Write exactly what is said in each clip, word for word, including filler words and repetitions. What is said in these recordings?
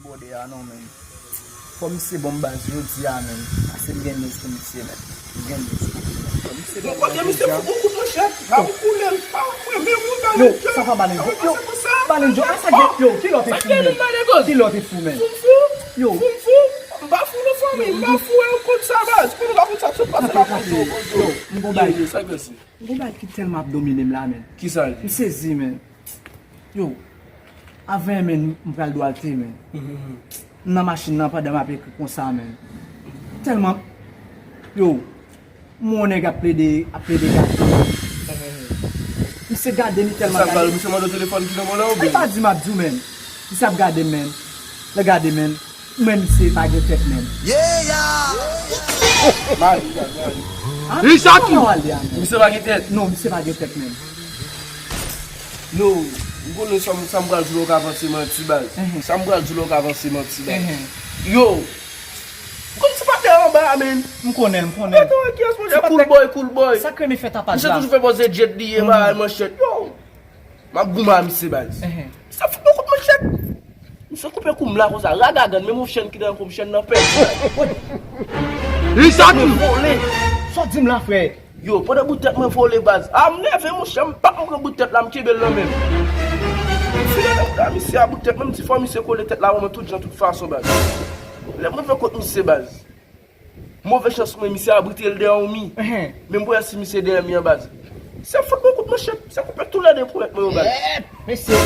Bòdè a non, men. Fò misye bon baz jodi a, men. Pase m gen news pou misye, men. M gen news pou li, men. Fò misye bon baz jodi a. Bon, kote misye fout yon kout manchèt. Ba pou koule l, pa pou koule, men moun Yo, Balenjo. Sa pa Balenjo. Yo, Balenjo, a sa gen, yo, ki lè w te fou, men? Ki lè w te fou, men? Yo. Fou m fou? M pa fou non, fanmi, m pa fou, e ou konn sa, baz. Konnen w pa konn sa k sot pase la, baz. Yo, m gon bagay. Yo, yo, sa k pase? M gon bagay ki tèlman ap domine m la, men. Ki sa l ye? M sezi, men. Yo, avan, men, m pral Dwate, men. M nan machin nan pandan m ap ekri konsa, men. Tèlman, yo, m wè yon nèg ap plede, ap plede gade m. Misye gade m, li tèlman gade m. Misye mande w telefòn ki nan men w la, oubyen? Li pa di m ap di w, men. Misye ap gade m, men. Lè gade m, men. Mwen, misye pa gen tèt, men. Mari, mari. Richard! Misye pa gen tèt? Non, misye pa gen tèt, men. Yo, m konnen sa m, sa m pral di w la w ka panse manti, baz. Sa m pral di w la w ka panse manti, baz. Yo, m konn ti patnè anba a, men. M konnen, m konnen. Patnè kiyès, monchè? Cool boy, cool boy. Sa k renmen fè tapaj la. Misye toujou fè pòz jet li ye, bagay manchèt. Yo, m ap goumen a misye, baz. Misye fout mwen kout manchèt. Misye koupe kou m la konsa, ragagann, men yon chèn ki nan kou m, chèn nan pèdi. Richard! Mwen vole. Sa w di m la, frè? Yo, pandan bout tèt mwen vole, baz. A, m nève, monchè, m pa konn pran bout tèt la, m kenbe l nan men m. M file nan bouda misye a bout tèt mwen, m di fò misye kole tèt la ban mwen tout jan, tout fason, baz. Lè m rive kot misye, baz, move chans mwen, misye abrite l dèyè yon mi. Men m pa wè si misye dèyè mi an, baz. Misye fout mwen kout manchèt, misye koupe toulède ponyèt mwen yo, baz. Mesye.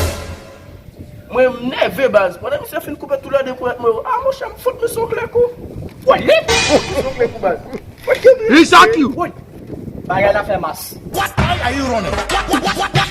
Mwen, m nève, baz. Pandan misye fin koupe toulède ponyèt mwen yo, a, monchè, m fout misye yon klè kou. Woy! Misye yon klè kou, baz. Woy! Richard Q. Woy! Bagay la fè mas. What? Why are you running? What, what, what, what?